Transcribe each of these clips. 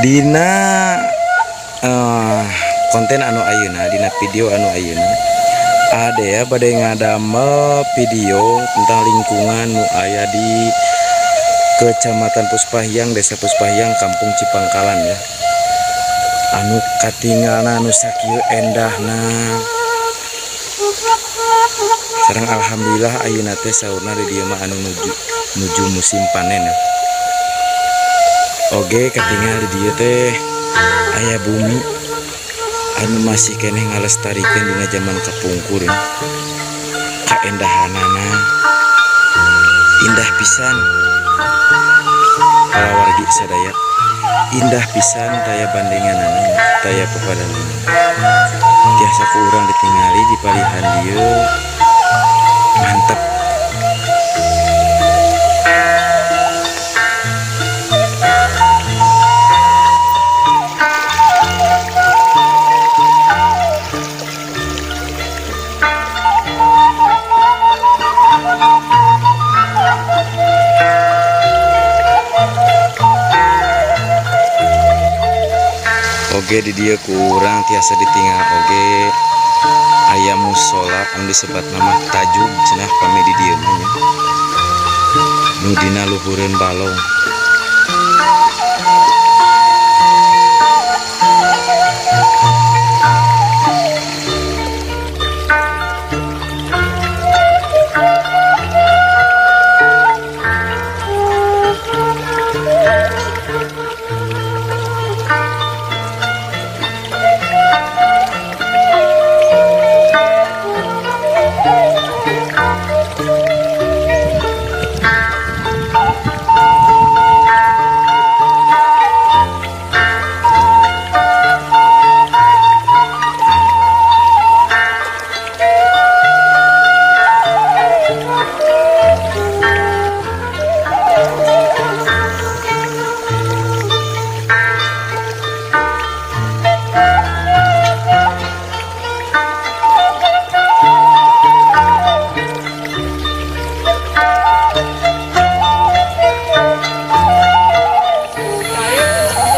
Dina konten anu ayeuna, dina video anu ayeuna, ada ya bade ngadamel video tentang lingkungan nu aya di Kecamatan Puspahiang, Desa Puspahiang, Kampung Cipangkalan ya. Anu katingalna anu sakieu endahna. Sareng alhamdulillah ayeuna teh saurna di dieu mah anu nuju nuju musim panen ya. Oge katingal di dieu teh aya bumi anu masih keneh ngalestarikeun dina zaman kapungkur ya. Kaendahanana indah pisan, para wargi sadaya, indah pisan, taya bandinganana, taya pepadangan. Tiasa ku urang ditingali di palihan dieu mantap. Oge di dieu ku urang tiasa ditinggal oge aya musola anu disebat nama tajug cenah pami di dieu mah nya, nu dina luhureun balong.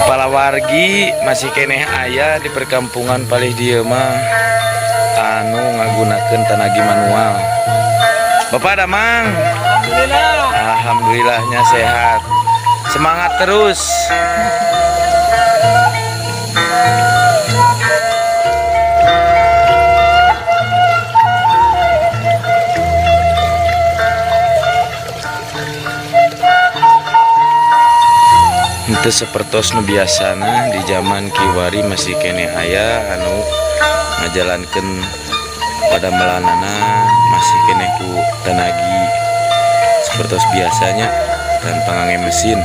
Palawargi, masih keneh aya di perkampungan palih dieu mah anu ngagunakeun tanagi manual. Bapak damang? Alhamdulillah. Alhamdulillahnya sehat. Semangat terus. Henteu sapertos nu biasana di zaman kiwari, masih keneh aya anu ngajalankeun padamelanana masih keneh ku tanagi sapertos biasanya tanpa ngangge mesin.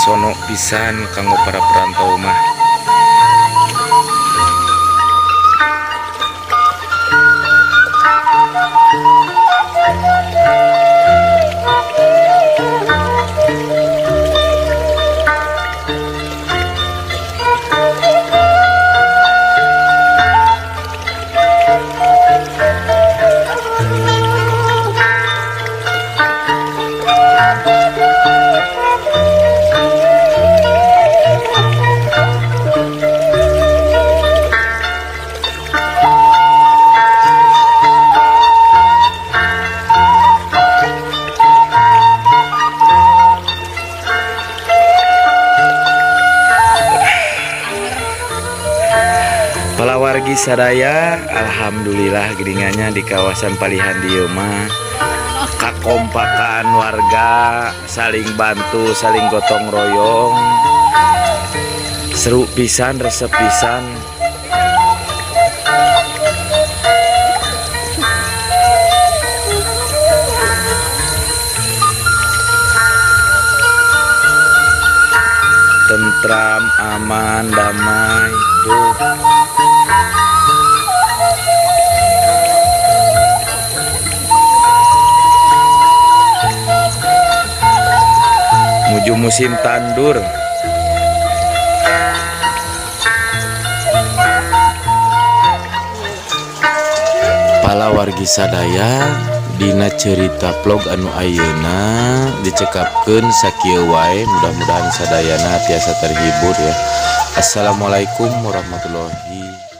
Sono pisan kanggo para perantau mah. Palawargi sadaya, alhamdulillah geuningan nya di kawasan palihan dieu mah kakompakan warga saling bantu, saling gotong royong. Seru pisan, resep pisan. Tentram, aman, damai tuh. Muju musim tandur. Palawargi sadaya. Dina cerita vlog anu ayeuna dicekapkeun sakieu wae, mudah-mudahan sadayana tiasa terhibur ya. Assalamualaikum warahmatullahi.